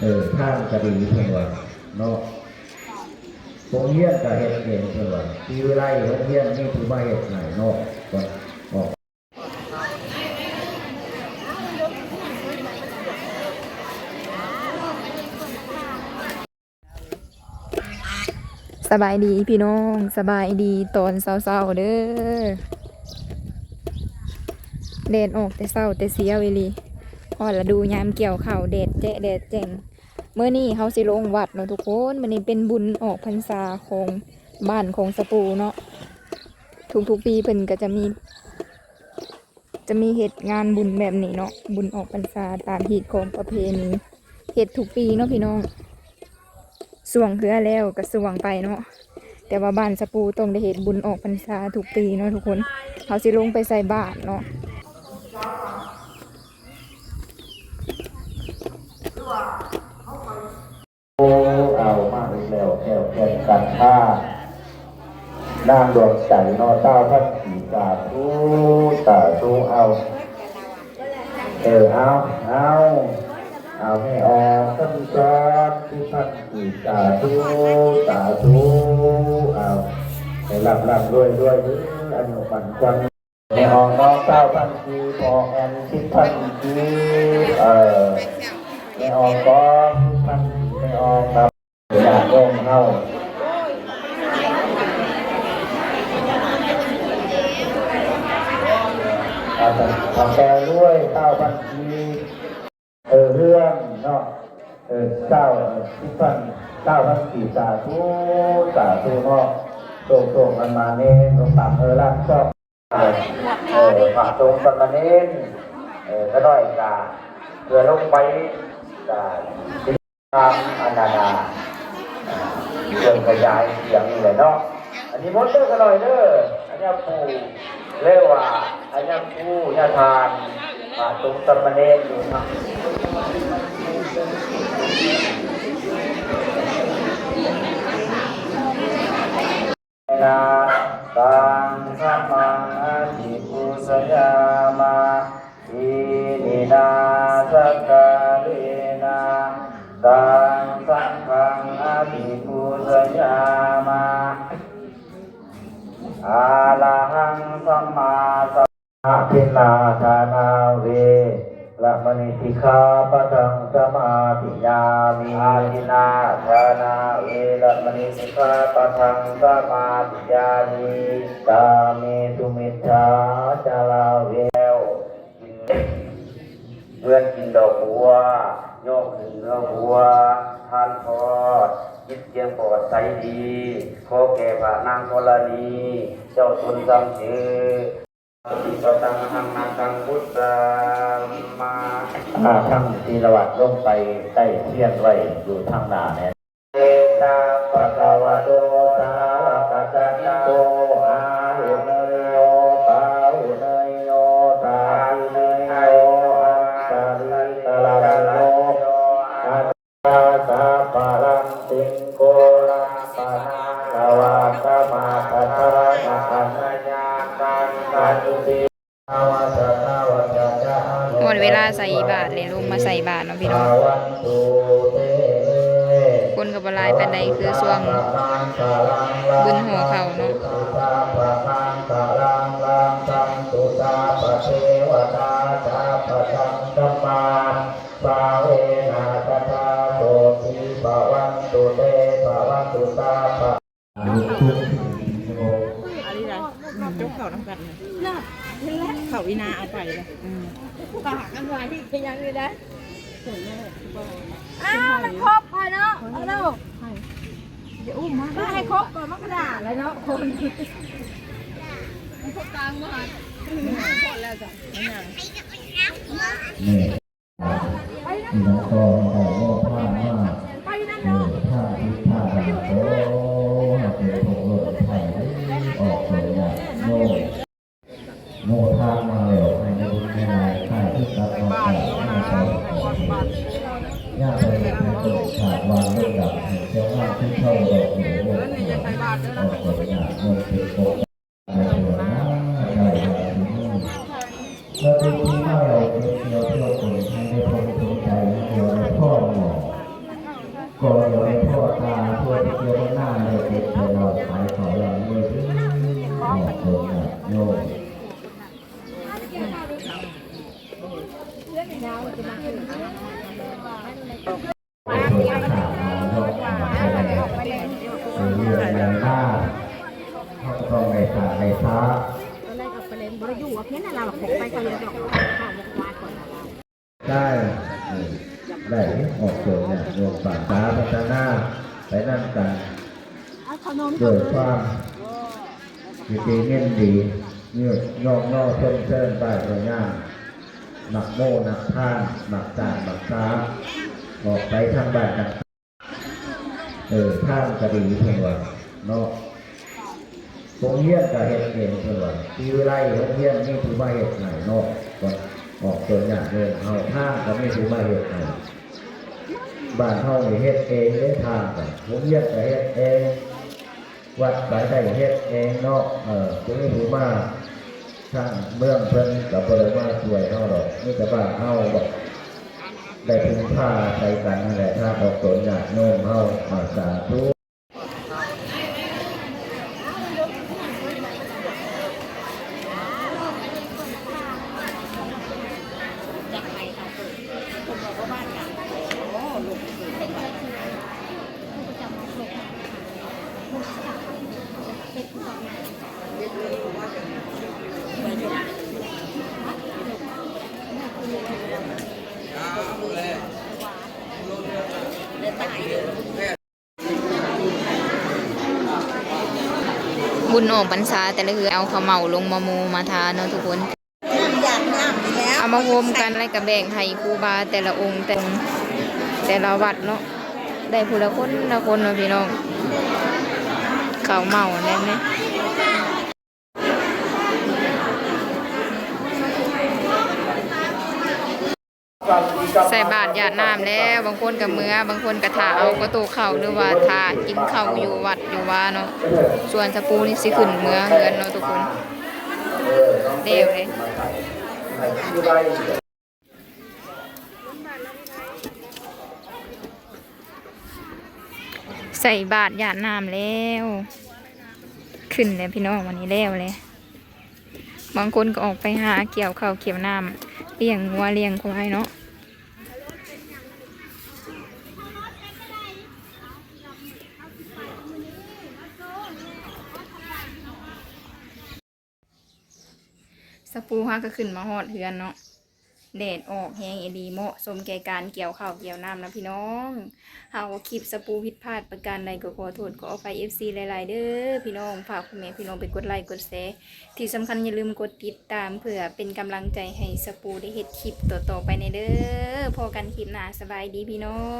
ເອີ ທາງກະດີເພິ່ນວ່າເນາະ ໂຮງຮຽນກະເຮັດເອງເພິ່ນວ່າ ທີ່ວິໄລໂຮງຮຽນມີຜູ້ມາເຮັດໃຫ້ເນາະ ກໍອອກ ສະບາຍດີພີ່ນ້ອງ ສະບາຍດີຕອນເຊົ້າໆເດີ. ແດດອອກແຕ່ເຊົ້າແຕ່ຊຽວອີ່ຫຼີ ຮອດລະດູຍາມກ່ຽວເຂົ້າ ແດດແຈະແດດແຈ້ງ. ມື້ນີ້ເຮົາຊິລົງວັດເນາະທຸກຄົນ ມື້ນີ້ເປັນບຸນອອກພັນສາຂອງບ້ານຂອງສະປູເນາະ. ທຸກໆປີເພິ່ນກະຈະມີ ຈະມີເຮັດງານບຸນແບບນີ້ເນາະ ບຸນອອກພັນສາຕາມຮີດຄອງປະເພນີ ເຮັດທຸກປີເນາະພີ່ນ້ອງ ຊ່ວງເຮືອແລ້ວກະຊ່ວງໄປເນາະ. ແຕ່ວ່າບ້ານສະປູຕ້ອງໄດ້ເຮັດບຸນອອກພັນສາທຸກປີເນາະທຸກຄົນ. ເຮົາຊິລົງໄປໃສ່ບາດເນາະ. ໂອ້ ເອົາມາອີກແລ້ວ ແກ້ວແກ່ນກັນທາ ນາງດວງໃຈເນາະ ຊາວພັນກີບ ສາທຸ ສາທຸ ເອົາ ເອີ ເອົາ ເອົາ ເອົາ ແມ່ອອກຄຳສອນ ສິບພັນກີບ ສາທຸ ສາທຸ ເອົາ ໃຫ້ລ່ຳໆລວຍໆເດີ ອາຍຸໝັ້ນຂວັນ ແມ່ອອກນ້ອງ ຊາວພັນກີບ ອອກແອນ ສິບພັນກີບ ເອີ ແມ່ອອກກອງ ສິບພັນກີບ ແມ່ອອກກັບຍາດໂຍມເຮົາ ເອົາແຕ່ລວຍ ຊາວພັນກີບ. ເອີ ເຮືອນເນາະ ເອີ ຊາວ ເອີ ສິບພັນ ຊາວພັນກີບ ສາທຸ ສາທຸເນາະ ໂຊກໆ ໝານໆ ເນ ລົງຕາມເອີ ລາດຊອກ ເອີ ພະສົງສາມະເນນ ເອີ ຂະນ້ອຍກະເພື່ອລົງໄປກະ ຕາມອັນນັ້ນນະ ເຄື່ອງຂະຫຍາຍສຽງນີ້ແຫຼະເນາະ. ອັນນີ້ມົນເດີຂະນ້ອຍເດີ ອັນຍາຄູ ເລີວ່າອັນຍາຄູຍາທ່ານ ພະສົງສາມະເນນຢູ່ທາງ ນະ ຕັງ ທຳມັງ ອະທິປູຊະຍາມະ ທີນະ ສະກາເລນະ ຕັງ ສັງຄັງ ອະທິປູຊະຍາມະ ອະລະຫັງ ສຳມາສຳ ອະທິນນາທານາ ເວລະມະນີ ສິກຂາປະທັງ ສະມາທິຍາມິ ອະທິນນາທານາ ເວລະມະນີ ສິກຂາປະທັງ ສະມາທິຍາມິ ກາເມສຸມິດສາຈາລາ ເວລະ ເໝືອນກິນດອກບົວ ຍໍຂຶ້ນເໜືອຫົວ ທານທອດ ຈິດຈຽງປອດໃສດີ ຂໍແກ່ພະນາງທໍລະນີ ເຈົ້າຊົນຊ່ຳເຊີ ສະຕິປະຕັງ ອະຫັງ ນາຄັງ ພຸດສາມາ ອາ ທັງສີລະວັດລົງໄປໃຕ້ທຽນໄວ້ຢູ່ທາງໜ້າແນ່. ເອຕະ ພະຄະວະໂຕ ສາວະກະສັນໂຕ ອາຫຸເນຍໂຍ ປາຫຸເນຍໂຍ ສາຫຸເນຍໂຍ ອັນຕະລິກະລະໂຍ ອັນ ສາພະລັງ ສິງໂກ ລັງປະນາງ ກະວາງ ກະມາ ກະທາ ນະຄັນ ຍາຕັງ ສັນຕິ ຮອດເວລາໃສ່ບາດແລ້ວ ລົງມາໃສ່ບາດເນາະພີ່ນ້ອງ. ຄົນກໍບໍ່ຫຼາຍປານໃດ ຄືຊ່ວງບຸນຫໍ່ເຂົ້າເນາະ. ສາເວນະ ສະດາ ໂສຕິ ພະວັນຕຸ ເຕ ພະວັນຕຸ ສາພະ ອັນນີ້ນະ ເຈົ້າເຂົ້ານຳກັນນະ ເຂົ້າອີ່ໜາເອົາໄປລະ ອືມ ປາກອັນວ່າທີ່ຍັງຢູ່ໄດ໋ ອ້າວ ມັນຄົບພະເນາະ ເອົາໂລດ ມາໃຫ້ຄົບກ່ອນ ມັນກະດ່າແລ້ວເນາະ ຄົນ ມັນຄົບກາງບໍ່ຫັ້ນ ອືມ ພໍແລ້ວຈ້ະ ມັນຫຍັງ ນີ້ ພີ່ນ້ອງກໍໄດ້ບໍ່ຜ່ານມາ ເອີ ທາງທິດທາງທາງ ໂອ້ ໃຫ້ເປັນພວກລົມໄພ ອອກໂຕຍາດໂຍມ ໂມທາງມາແລ້ວ ໃຫ້ໄດ້ບຸນໄດ້ຫຼາຍ ຄ້າຍຄືກັບນ້ອງໄກ່ ໃຫ້ໄປປະກອບເຮັດ ຢ່າໄປເຮັດໃຫ້ເກີດຊາດວານລົງດຳ ໃຫ້ເຈົ້າງາມຄືເຂົາດອກເດີ ໂອ້ ອອກໂຕຍາດໂຍມເປັນປົກ ໃນເທວະດາເຈົ້າວ່າຊິມີ ລະດູປີມາແລ້ວເກັບກ່ຽວທ່ຽວກົນ ໃຫ້ໄດ້ພົ້ນສົມໃຈ ໃຫ້ດຽວໄດ້ພໍເນາະ. ໂຍມ ໄປເບິ່ງຂ່າວເນາະ ເປັນເລື່ອງໃຫຍ່ມາກ ເຮົາກໍຕ້ອງໄດ້ສ້າງໄດ້ສາ ໄດ້ ເອີ ໄດ້ອອກຕົນຍາດໂຍມ ສ້າງສາພັດທະນາໄປນຳກັນ ດ້ວຍຄວາມຍິນດີຍິນດີ ຍ້ອງຍໍຊົມເຊີນໄປເອີຍງາມ ນັກໂມນັກທານ ນັກສ້າງນັກສາ ອອກໄປທາງບ້ານຕ່າງ ເອີ ທາງກໍດີເພິ່ນວ່າເນາະ ໂຮງຮຽນກໍເຮັດເອງເພິ່ນວ່າ ວິໄລໂຮງຮຽນມີຜູ້ມາເຮັດໃຫ້ເນາະ ກໍອອກຕົນຍາດໂຍມເຮົາ ທາງກໍມີຜູ້ມາເຮັດໃຫ້ ບ້ານເຮົານີ້ເຮັດເອງເດ້ ທາງກໍ ໂຮງຮຽນກໍເຮັດເອງ ວັດກໍໄດ້ເຮັດເອງເນາະ ເອີ ບໍ່ມີຜູ້ມາ ທາງເມືອງເພິ່ນກໍບໍ່ໄດ້ມາຊ່ວຍເຮົາດອກ ມີແຕ່ບ້ານເຮົາ ໄດ້ເພິ່ງພາອາໄສກັນນັ້ນແຫຼະ ທາງອອກຕົນຍາດໂຍມເຮົາ ອາ ສາທຸ. ບຸນອອກພັນສາແຕ່ລະເຮືອນ ເອົາເຂົ້າເໝົາລົງມາໂມມາທາເນາະທຸກຄົນ ເອົາມາໂຮມກັນ ແລ້ວກໍແບ່ງໃຫ້ຄູບາແຕ່ລະອົງ ແຕ່ ແຕ່ລະວັດເນາະ ໄດ້ຜູ້ລະຄົນລະຄົນເນາະພີ່ນ້ອງ ເຂົ້າເໝົາແນ່. ໃສ່ບາດຢາດນ້ຳແລ້ວ ບາງຄົນກໍເມືອ ບາງຄົນກໍຖ້າເອົາກະໂຕເຂົ້າ ຫຼືວ່າຖ້າກິນເຂົ້າຢູ່ວັດຢູ່ວາເນາະ ສ່ວນສະປູນີ້ຊິຂຶ້ນເມືອເຮືອນເນາະທຸກຄົນ ແລ້ວເດ້. ໃສ່ບາດຢາດນ້ຳແລ້ວ ຂຶ້ນແລ້ວພີ່ນ້ອງ ວັນນີ້ແລ້ວແຫຼະ ບາງຄົນກໍອອກໄປຫາກ່ຽວເຂົ້າກ່ຽວນ້ຳ ລ້ຽງງົວລ້ຽງຄວາຍເນາະ. ສະປູເຮົາກໍຂຶ້ນມາຮອດເຮືອນເນາະ ແດດອອກແຮງອີ່ຫຼີ ເໝາະສົມແກ່ການກ່ຽວເຂົ້າກ່ຽວນ້ຳນະພີ່ນ້ອງ. ຫາກວ່າຄລິບສະປູຜິດພາດປະການໃດກໍຂໍໂທດຂໍອະໄພເອັຟຊີຫຼາຍໆເດີພີ່ນ້ອງ. ຝາກພໍ່ແມ່ພີ່ນ້ອງໄປກົດໄລກົດແຊ ທີ່ສຳຄັນຢ່າລືມກົດຕິດຕາມເພື່ອເປັນກຳລັງໃຈໃຫ້ສະປູໄດ້ເຮັດຄລິບຕໍ່ໆໄປແດ່ເດີ. ພໍ້ກັນຄລິບໜ້າ ສະບາຍດີພີ່ນ້ອງ.